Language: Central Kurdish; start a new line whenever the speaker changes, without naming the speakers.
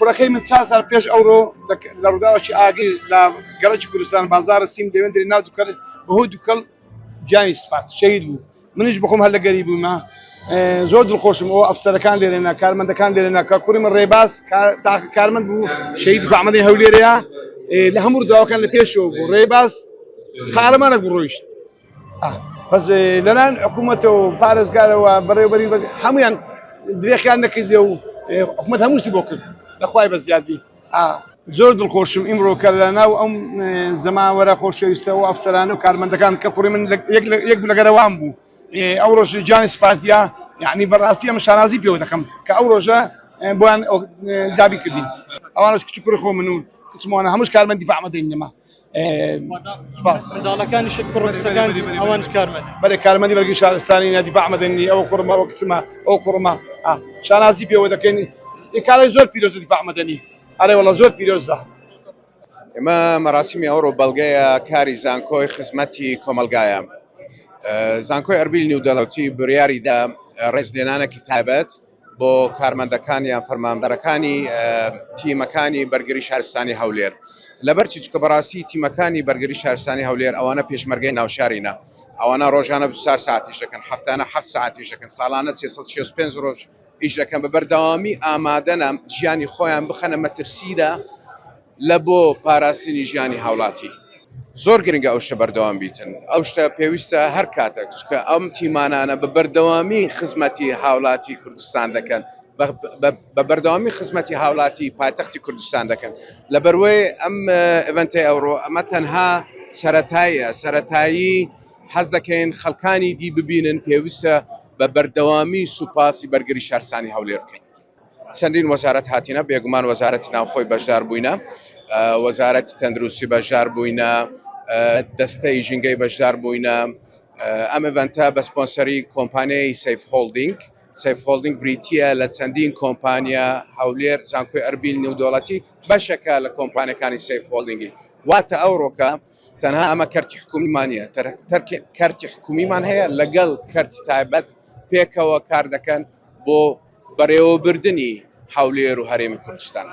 کوڕەکەی من چا سال پێش ئەوڕۆ لە ڕووداوێکی ئاگر لە گەڕەکی کوردستان بازاڕ سیم لەوێندرێ ناو دوکەڵ بەهۆی دوکەڵ گیانی سپارد شەهید بوو منیش بخۆم هەر لە گەری بوومە زۆر دڵخۆشم ئەو ئەفسەرەکان لێرەنا کارمەندەکان لێرەنا کە کوڕی من ڕێباز تاکە کارمەند بوو شەهید فامەدەی هەولێرەیە لە هەموو ڕووداوەکان لە پێشەوە بوو ڕێباز قارەمانێک بوو ڕۆیشت بەس لەلایەن حکوومەتەوە و پارێزگارەوە بەڕێوبەری هەمویان درێخیان نەکردێ و حکوومەت هەموو شتی بۆ کرد لەخوای بە زیاد بی زۆر دڵخۆشم ئیمڕۆ کە لە ناو ئەم جەماوەرە خۆشەویستە و ئەفسەرانە و کارمەندەکان کە کوڕی من یەک لەگەرەوان بوو ئەو ڕۆژ گیانی سپاردیا یعنی بەڕاستی ئەمە شانازی پێوە دەکەم کە ئەو ڕۆژە بۆیان دابی کردین ئەوانش کچ کوڕی خۆ من و کچمانە هەمووش کارمەندی فەعمەدەین نەما
منداڵەکانیشت کوڕ و کچەکان ئەوانش کارمەند
بەرێ کارمەندی بەرگی شارستانی نادی فەعمەدەنی ئەو کوڕمە ئەو کچمە ئەو کوڕمە شانازی پێوە دەکەین کارێک زۆر پیرۆزە دیفاع مەدەنی ئەرێ وەڵا زۆر پیرۆزە.
ئێمە مەراسیمی ئەوڕۆ بەڵگەیە کاری زانکۆی خزمەتی کۆمەڵگایە. زانکۆی ئەربیل نیودەڵەتی بڕیاریدا ڕێزلێنانێکی تایبەت بۆ کارمەندەکان یان فەرمانبەرەکانی تیمەکانی بەرگری شارستانی هەولێر لەبەر چی چکە بەڕاستی تیمەکانی بەرگری شارستانی هەولێر ئەوانە پێشمەرگەی ناوشارینە ئەوانە ڕۆژانە 24 ساعتیش دەکەن هەفتانە 7 ساعتیش دەکەن ساڵانە 365 ڕۆژ ئیش دەکەن بە بەردەوامی ئامادەنە ژیانی خۆیان بخەنە مەترسیدا لە بۆ پاراستنی ژیانی هاوڵاتی. زۆر گرنگە ئەو شتە بەردەوام بیتن، ئەو شتە پێویستە هەر کاتێک، چونکە ئەم تیمانانە بە بەردەوامی خزمەتی هاوڵاتی کوردستان دەکەن، بە بەردەوامی خزمەتی هاوڵاتی پایتەختی کوردستان دەکەن. لەبەروەی ئەم event ەی ئەوڕۆ ئەمە تەنها سەرەتاییە، سەرەتایی حەز دەکەین خەڵکانی دی ببینن، پێویستە بە بەردەوامی سوپاسی بەرگری شارستانی هەولێر بکەین. چەندین وەزارەت هاتینە، بێگومان وەزارەتی ناوخۆی بەشدار بووینە، وەزارەتی تەندروستی بەشدار بووینە، دەستەی ژینگەی بەشدار بووینە. ئەم event ە بە سپۆنسەری کۆمپانیای سەیف هۆڵدینگ، سەیف هۆڵدینگ بریتییە لە چەندین کۆمپانیا، هەولێر، زانکۆی ئەربیل نێودەوڵەتی بەشێکە لە کۆمپانیاکانی سەیف هۆڵدینگی. واتە ئەوڕۆکە تەنها ئەمە کەرتی حکومیمان نییە، کەرتی حکومیمان هەیە لەگەڵ کەرتی تایبەت پێکەوە کار دەکەن بۆ بەڕێوەبردنی هەولێر و هەرێمی کوردستان.